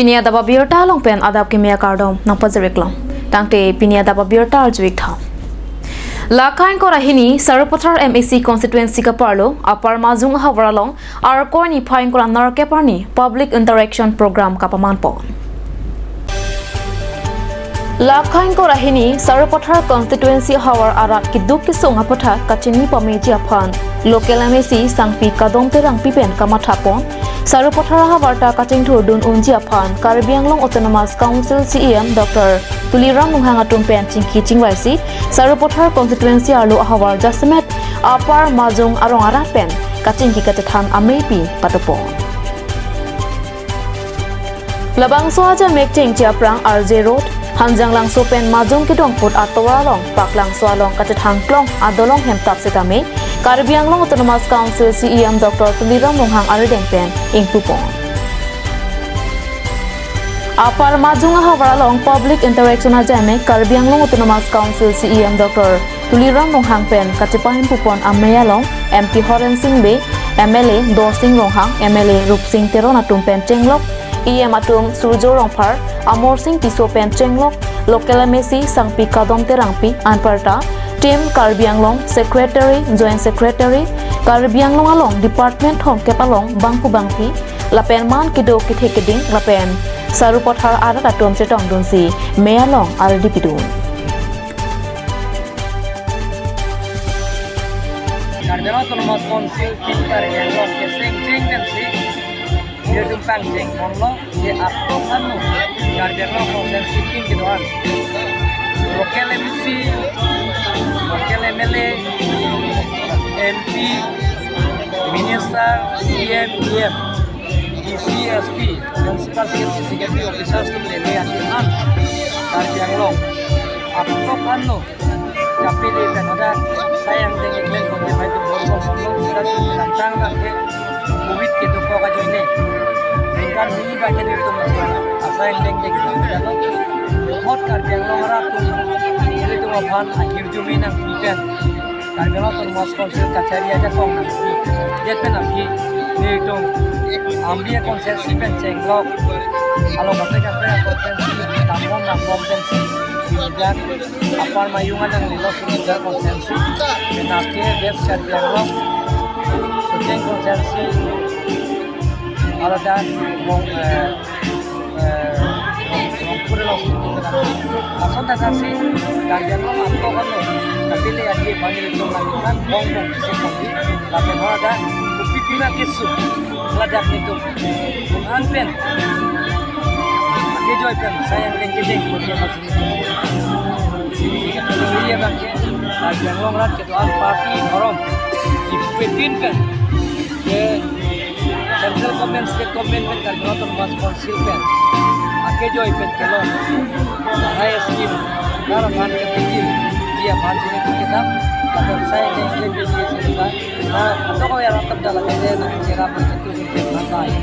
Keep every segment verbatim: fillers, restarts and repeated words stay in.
Pini adap abirta along pen adap kimi akardom nangpajir-ik long. Tangte pini adap abirta arju-ik tha. Lakha ingkoi ra hini Sarupathar M A C constituency kaparlo Upper Majung ahavar along Arkoi niphai ingkoi ra nerkep arni public interaction program kapamanpon. Lakha ingkoi ra hini Sarupathar constituency ahavar arat keduk kesung aputhak kachini pameji aphan local M A C Sangpi Kadom Terangpi pen kamathapon, Sarupathar ahavar ta kachingthurdun unji aphan Karbi Anglong Autonomous Council C E M Doctor Tuliram Ronghang atum pen chingki chingvaisi Sarupathar constituency arlo ahavar jasemet Upper Majung arong arat pen kachingki kachethan ameipi patupon. Labangso ajamek chengche aphrang R J Road, Hanjanglangso pen Majung kedong foot atovar along, Paklangso along kachethang klong adolong hemtap setame, Karbi Anglong Autonomous Council C E M Doctor Tuliram Ronghang arideng pen ingpupon. Upper Majung ahavar along public interaction ajamek Karbi Anglong Autonomous Council C E M Doctor Tuliram Ronghang pen kachepahimpupon amei along M P Horen Sing Bey, M L A Dorsing Ronghang, M L A Rupsing Teron atum pen chenglok, E M atum Surjo Rongphar, Amor Sing Tisso pen chenglok, local M A C Sangpi Kadom Terangpi, anparta Team Karbi Anglong, Secretary, Joint Secretary, Karbi Anglong along department thomkep along bangphu bangphi, lapen man kedo kethe keding, lapen Sarupathar arat atum chetongdunsi mei along ardi pidun. Karbi Anglong Autonomous Council Team Karbi Anglong keseng cheng pensi, dia tumpang cheng ponlo, dia apto kanu Karbi Anglong Council Team kedo-an. Local M C, local M L A, M P, Minister, C M, E M, D C, S P, Municipal Secretary, Secretary Officers atum lele atum an Karbi Anglong apto kanu kapili pen hoda asai angdeng keklem ponji pai atum bor bor bor bor sira atum langtang abang ke covid kedokok ajoine ningkan hini abang ke nelitum asai angdeng keklem ponlo. Hot Karbi Anglong arat atum nelitum aphan ahirjume nangpi pen Karbi Anglong Autonomous Council kachari ajakong nangpi det pen aphi nelitum Amri constituency pen chenglok along kaprek kaprek constituency dambom dambom pensi Upper Majung alanglilo Sarupathar constituency, penap ke West Karbi Anglong, Socheng constituency, alada Rong, eh, eh, Rong, Rongpur along. Lason ta kasi Karbi Anglong apto kanu kapili aji bani itu lakukan Rong Rong kisi kondi, lapen hoda upi pima kisu ladak itu. Bung an pen kejoi pen asai angdeng kedeng kondi. Iya bang ke, Karbi Anglong rat kedo-an party forum, ipupetin pen ke central government, state government pen, Karbi Anglong Autonomous Council pen akejoi pen kelong. Hai scheme, nar aphan ke bikin, dia aphan sini tu kita, tapi saya ke lebih di sini kan. Nah, atau kau yang rata dalam ini, nah, cara berketu, nah, baik.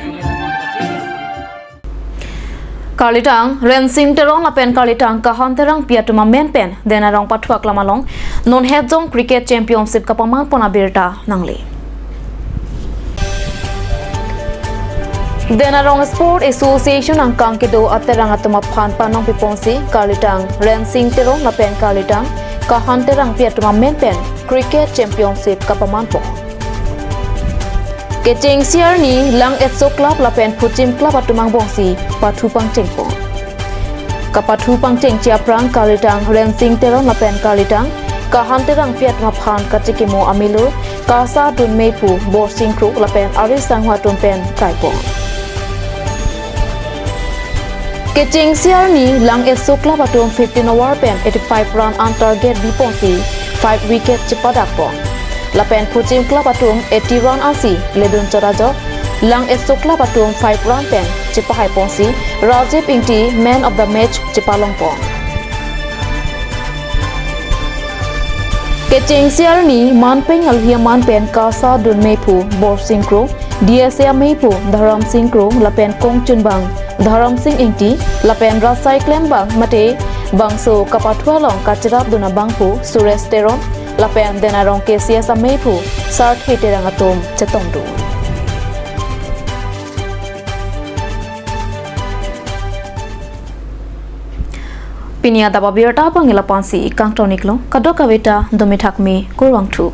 Karlitang Rensing Teron lapen Karlitang Kahan Terangpi atum amen pen Denarong pathu aklam along non hetjong cricket championship kapamanpon abirta nangle. Denarong Sport Association angkang kedo aterang atum aphan panong piponsi Karlitang Rensing Teron lapen Karlitang Kahan Terangpi atum amen pen cricket championship kapamanpon. Kechengsi arni Lang Etso Club lapen Phuchim Club atum angbongsi pathu pangchengpon. Kapathu pangchengji aphrang Karlitang Rensing Teron lapen Karlitang Kahan Terangpi atum aphan kachekimo amelo kasa dun mephu Borsing Kro lapen ari sangho atum pen kaipon. Kechengsi arni Lang Etso Club atum fifteen over pen eighty-five run an target biponsi five wicket chepadakpon. Lapen Phuchim Club atum eighty run ansi ledun chot ajok, Lang Etso Club atum five run pen chepahaiponsi Rajiv Ingti man of the match chepalongpon. Kechengsi arni manpeng alhi aman pen kasa dun mephu Borsing Kro, D S A amephu Dharam Sing Kro lapen kongchunbang Dharam Sing Ingti lapen rasai klembang mate bangso kapathu along kachirapdun abangphu Suresh Teron lapen Denarong K C S amephu Sarthe Terang atum chetongdun. Pini adap abirta abang ila pensi kangton iklo, kadokave ta dome thakme, kurvangthu.